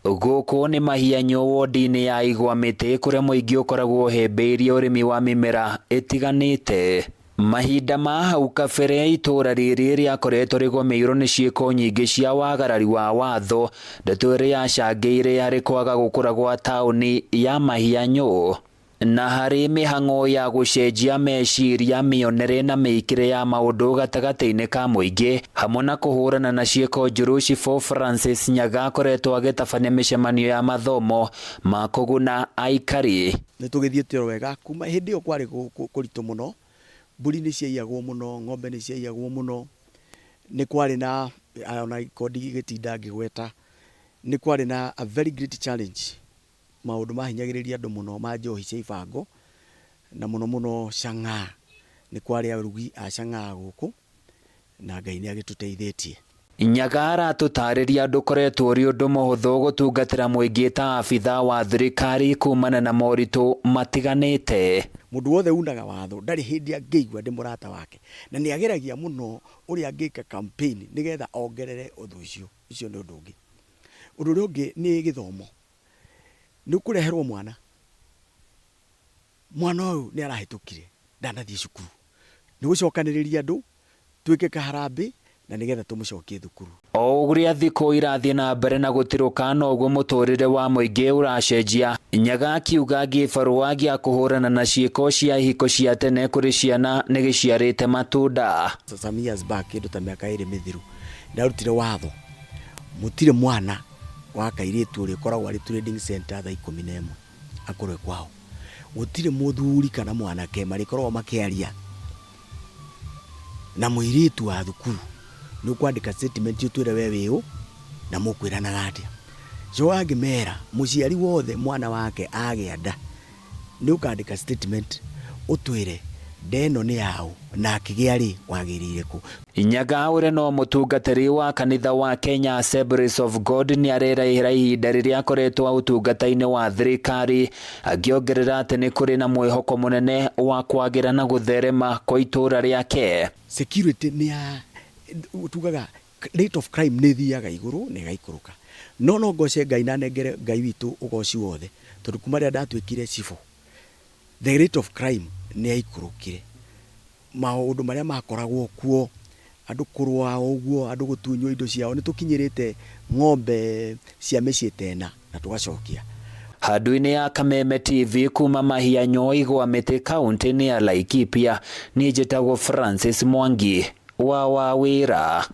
Gũkũ nĩ Mahianyũ wodi-inĩ ya Igwa Mĩtĩ kũrĩa mũingĩ ũkoragwo ũhĩmbĩirie ũrĩmi wa mĩmera ĩtiganĩte. Mahinda ma hau kabere itũũra rĩrĩ rĩakoretwo rĩgũmĩirwo nĩ ciĩko nyingĩ cia wagarari wa watho, ndeto ĩrĩa yacangĩire harĩ kwaga gũkũra gwa taũni ya Mahianyũ na harĩ mĩhang'o ya gũcenjia meciria, mĩonere na mĩĩkĩre ya maũndũ gatagatĩ-inĩ ka mũingĩ hamwe na kũhũrana na ciĩko njũru. Cibũ Francis Nyaga akoretwo agĩtabania mĩcemanio ya mathomo ma kũguna aikari. Nĩ tũgĩthiĩte oro wega kuma hĩndĩ ĩyo kwarĩ kũritũ mũno, mbũri nĩ ciaiyagwo mũno, ng'ombe nĩ ciaiyagwo mũno, nĩ kwarĩ na ona ko ndigĩtinda ngĩgweta, nĩ kwarĩ na a very great challenge, maũndũ mahinyagĩrĩria andũ mũno ma njohi cia ibango, na mũno mũno chang'aa, nĩ kwarĩ arugi a chang'aa gũkũ, na Ngai nĩ agĩtũteithĩtie. Nyaga aratũtarĩria ndũkoretwo ũrĩ ũndũ mũhũthũ gũtungatĩra mũingĩ ta abithaa wa thirikari kumana na moritũ matiganĩte. Mũndũ wothe unaga watho ndarĩ hĩndĩ angĩigua ndĩ mũrata wake, na nĩ ageragia mũno ũrĩa angĩka campaign nĩgetha ongerere ũndũ ũcio. Ũcio nĩ ũndũ ũngĩ. Ũndũ ũrĩa ũngĩ nĩ gĩthomo. Nĩ ũkũreherwo mwana, mwana ũyũ nĩ arahĩtũkire ndanathiĩ cukuru. Nĩ gũcokanĩrĩria andũ twĩke kaharambĩ na nĩgetha tũmũcokie thukuru. O ũrĩa thikũ irathiĩ na mbere na gũtirũka noguo mũtũrĩre wa mũingĩ ũracenjia. Nyaga akiuga gĩbarũa gĩa kũhũrana na ciĩko cia ihiko cia tene kũrĩ ciana nĩ gĩciarĩte matunda. Some years back, kĩndũ ta mĩaka ĩrĩ mĩthiru, ndarutire watho mũtirĩ mwana wa kairĩtu ũrĩa ũkoragwo arĩ trading center thaa 11 akorwo e kwao. Gũtirĩ mũthuri kana mwanake marĩkoragwo makĩaria na mũirĩtu wa thukuru. Nĩ ũkwandĩka statement ũtwĩre we wĩ ũ na mũkwĩranaga atĩa. Njoka ngĩmera mũciari wothe mwana wake agĩa nda nĩ ũkandĩka statement ũtwĩre nda ĩno nĩ yaũ na akĩgĩa rĩ wagĩrĩire kũ. Nyaga ũrĩa no mũtungatĩri wa kanitha wa Kenya Assemblies of God nĩ arerahĩra ihinda rĩrĩa akoretwo ũtungata-inĩ wa thirikari, akĩongerera atĩ nĩ kũrĩ na mwĩhoko mũnene wa kwagĩra na gũtherema kwa itũũra rĩake. Security nĩ ya tugaga rate of crime nĩ ĩthiaga igũrũ na ĩgaikũrũka, no no ngoce Ngai na nengere Ngai witũ ũgoci wothe tondũ kuma rĩrĩa ndatuĩkire cibũ the rate of crime nĩ yaikũrũkire. Maũndũ marĩa makoragwo kuo, andũ kũrũa ũguo, andũ gũtunywo indo ciao, nĩ tũkinyĩrĩte ng'ombe cia mĩciĩ ta ĩna na tũgacokia. Handũ-inĩ ya Kameme TV kuma Mahianyũ Igwa Mĩtĩ kaunti-inĩ ya Laikipia, niĩ njĩtagwo Francis Mwangi wa Wawĩra.